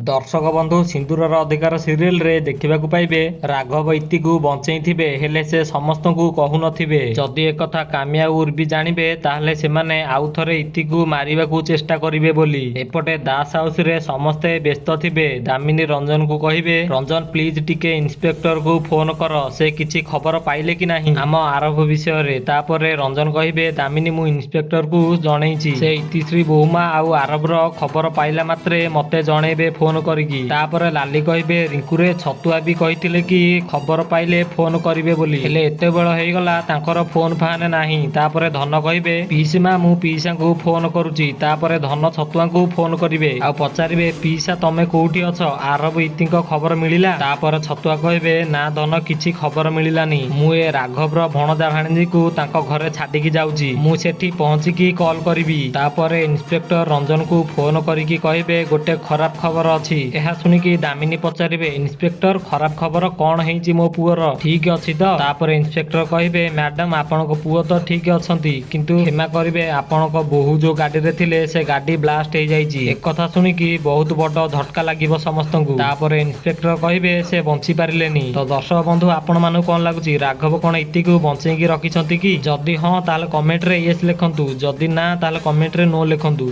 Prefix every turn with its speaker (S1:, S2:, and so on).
S1: ଦର୍ଶକ ବନ୍ଧୁ, ସିନ୍ଦୁରର ଅଧିକାର ସିରିଏଲରେ ଦେଖିବାକୁ ପାଇବେ ରାଘବ ଇତିକୁ ବଞ୍ଚେଇଥିବେ, ହେଲେ ସେ ସମସ୍ତଙ୍କୁ କହୁନଥିବେ। ଯଦି ଏକଥା କାମିଆ ଉର୍ବି ଜାଣିବେ, ତାହେଲେ ସେମାନେ ଆଉଥରେ ଇତିକୁ ମାରିବାକୁ ଚେଷ୍ଟା କରିବେ ବୋଲି। ଏପଟେ ଦାସ ହାଉସରେ ସମସ୍ତେ ବ୍ୟସ୍ତ ଥିବେ। ଦାମିନୀ ରଞ୍ଜନକୁ କହିବେ, ରଞ୍ଜନ ପ୍ଲିଜ ଟିକେ ଇନ୍ସପେକ୍ଟରକୁ ଫୋନ କର, ସେ କିଛି ଖବର ପାଇଲେ କି ନାହିଁ ଆମ ଆରବ ବିଷୟରେ। ତାପରେ ରଞ୍ଜନ କହିବେ, ଦାମିନୀ ମୁଁ ଇନ୍ସପେକ୍ଟରକୁ ଜଣେଇଛି, ସେ ଇତିଶ୍ରୀ ବୋହୁମା ଆଉ ଆରବର ଖବର ପାଇଲା ମାତ୍ରେ ମତେ ଜଣେଇବେ ଫୋନ କରିକି। ତାପରେ ଲାଲି କହିବେ, ରିଙ୍କୁରେ ଛତୁଆ ବି କହିଥିଲେ କି ଖବର ପାଇଲେ ଫୋନ କରିବେ ବୋଲି, ହେଲେ ଏତେବେଳ ହେଇଗଲା ତାଙ୍କର ଫୋନ ଫାନ ନାହିଁ। ତାପରେ ଧନ କହିବେ, ପିଇସୀମା ମୁଁ ପିଇସାଙ୍କୁ ଫୋନ କରୁଛି। ତାପରେ ଧନ ଛତୁଆଙ୍କୁ ଫୋନ କରିବେ ଆଉ ପଚାରିବେ, ପିଇସା ତମେ କୋଉଠି ଅଛ, ଆରବ ଇତିଙ୍କ ଖବର ମିଳିଲା? ତାପରେ ଛତୁଆ କହିବେ, ନା ଧନ କିଛି ଖବର ମିଳିଲାନି, ମୁଁ ଏ ରାଘବର ଭଣଜା ଭାଣିଜୀକୁ ତାଙ୍କ ଘରେ ଛାଡିକି ଯାଉଛି, ମୁଁ ସେଠି ପହଞ୍ଚିକି କଲ୍ କରିବି। ତାପରେ ଇନ୍ସପେକ୍ଟର ରଞ୍ଜନକୁ ଫୋନ କରିକି କହିବେ, ଗୋଟେ ଖରାପ ଖବର ଅଛି। ଏହା ଶୁଣିକି ଦାମିନୀ ପଚାରିବେ, ଇନ୍ସପେକ୍ଟର ଖରାପ ଖବର କଣ ହେଇଛି, ମୋ ପୁଅର ଠିକ ଅଛି ତ? ତାପରେ ଇନ୍ସପେକ୍ଟର କହିବେ, ମ୍ୟାଡାମ ଆପଣଙ୍କ ପୁଅ ତ ଠିକ ଅଛନ୍ତି, କିନ୍ତୁ କ୍ଷମା କରିବେ, ଆପଣଙ୍କ ବୋହୂ ଯୋଉ ଗାଡିରେ ଥିଲେ ସେ ଗାଡି ବ୍ଲାଷ୍ଟ ହେଇଯାଇଛି। ଏକଥା ଶୁଣିକି ବହୁତ ବଡ ଝଟକା ଲାଗିବ ସମସ୍ତଙ୍କୁ। ତାପରେ ଇନ୍ସପେକ୍ଟର କହିବେ, ସେ ବଞ୍ଚି ପାରିଲେନି। ତ ଦର୍ଶକ ବନ୍ଧୁ, ଆପଣ ମାନଙ୍କୁ କଣ ଲାଗୁଛି, ରାଘବ କଣ ଇତିକୁ ବଞ୍ଚେଇକି ରଖିଛନ୍ତି କି? ଯଦି ହଁ ତାହେଲେ କମେଣ୍ଟରେ ୟେସ୍ ଲେଖନ୍ତୁ, ଯଦି ନା ତାହେଲେ କମେଣ୍ଟରେ ନୋ ଲେଖନ୍ତୁ।